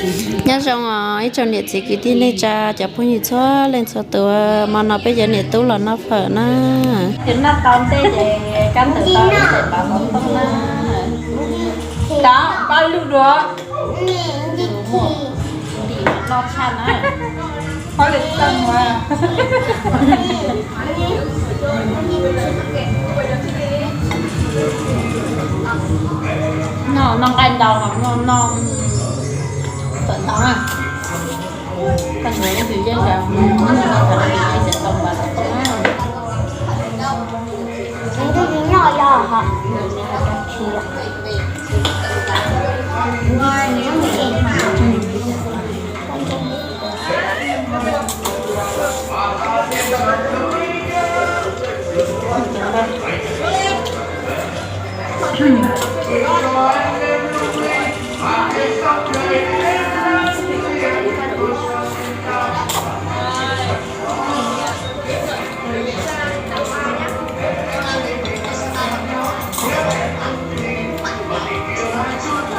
Nyob zoo os ib tsoom niam txiv kwv tij neej tsa cov phooj ywg txhua leej txhua tus, hmo no peb cov niam tub los noj fawm na. Ces noj tau ntej ces kab ntawd tau ib tais pab xov tooj na. Cov pab lub dua. Noj tshaj na. Pab lub tshaj na. Noj nqaij ntau, noj noj fawm ntau na. Koj ntxuav leej twg yeej nkaus, noj tau npav xov tooj na.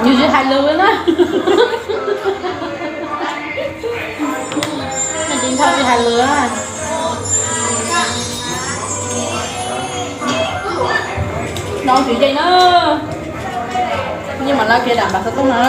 Yus tsis hais lus na. Tsis hais lus. Noj tsis yeej na. Yeej mam li kev dam npav xov tooj na.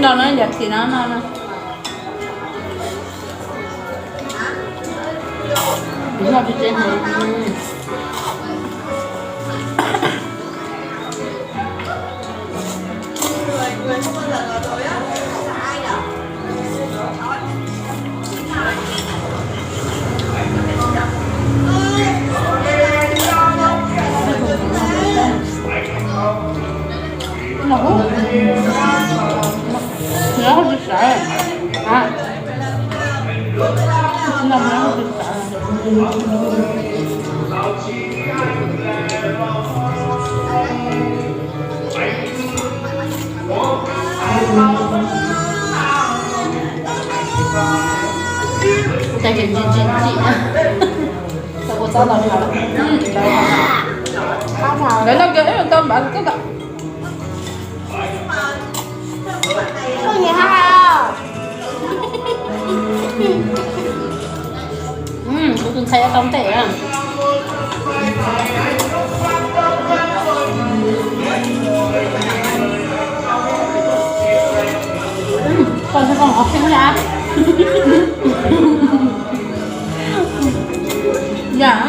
No no, yam txiv no no no. Lawv noj kiag ib tau npav txob tam. Kuv tus ntxhais tau ntev na. Koj ntxhais koj qhov pheej na. Yam.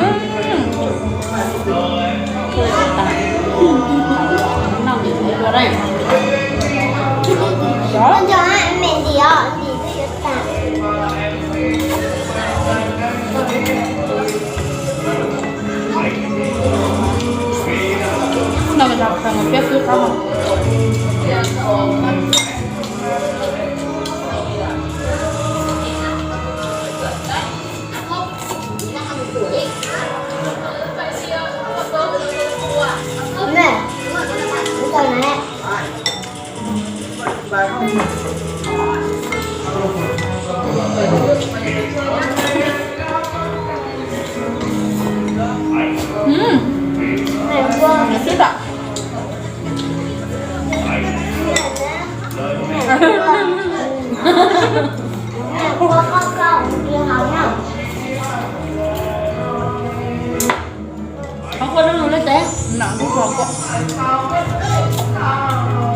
Qhov kua lub lub lej teb, nram lub qhov kua.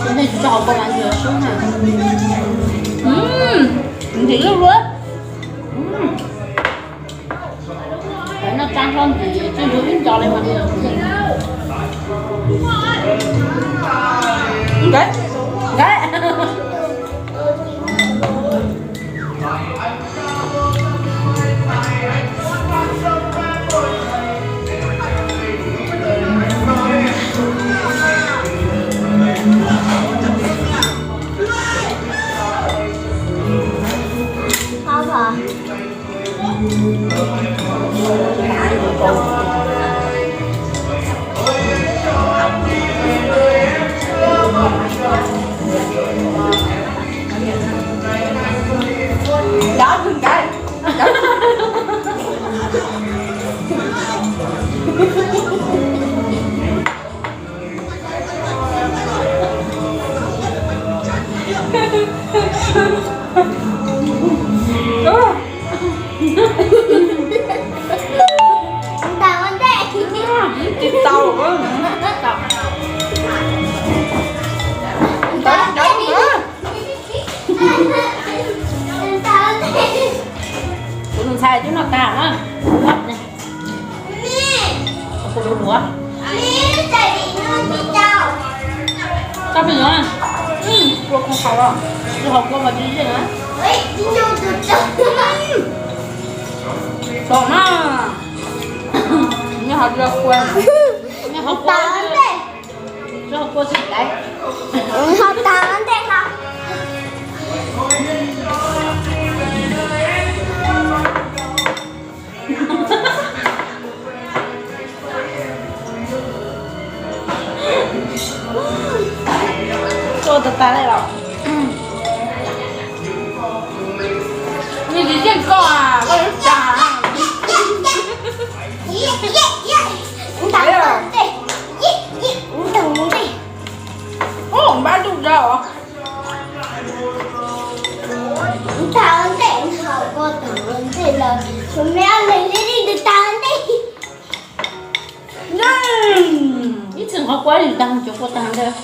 Ces nej tsis tau hauv paus mas yus sub na. Ntim lub luab. Noj tsab hlob ntim tsis ntsuv ib nco li mas. Nkauj, nkauj. Tsis tau. Kuv tus ntxhais twb noj tag na. Kuv tus duav. Koj pheej yuav, kua kho qau los, kua kho kua mas tsis yeej na. Tau na. Nyob hauv kua, nyob hauv kua, nyob hauv kua xwb laiv. Ho tas ntej no. Tuaj tas tas li los. Nws tsis tseem koj, koj yuav tsa. Ntawm ntej, ntawm ntej. Ub, npab ntuj rau. Ntawm ntej, ntawm ntej los, tus me leeg li li ntawm ntej. Ib txwm qhov kua li tag, cov kua tag ntawd.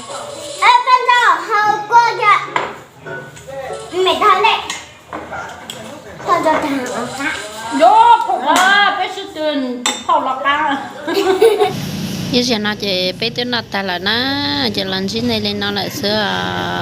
Peb ntawd hauv kua, me tag ntej. Peb sib tw phauj los qab. Ib zaug no ces peb twb noj tag lawm na, ces los ntsib nej li no lawm xwb os.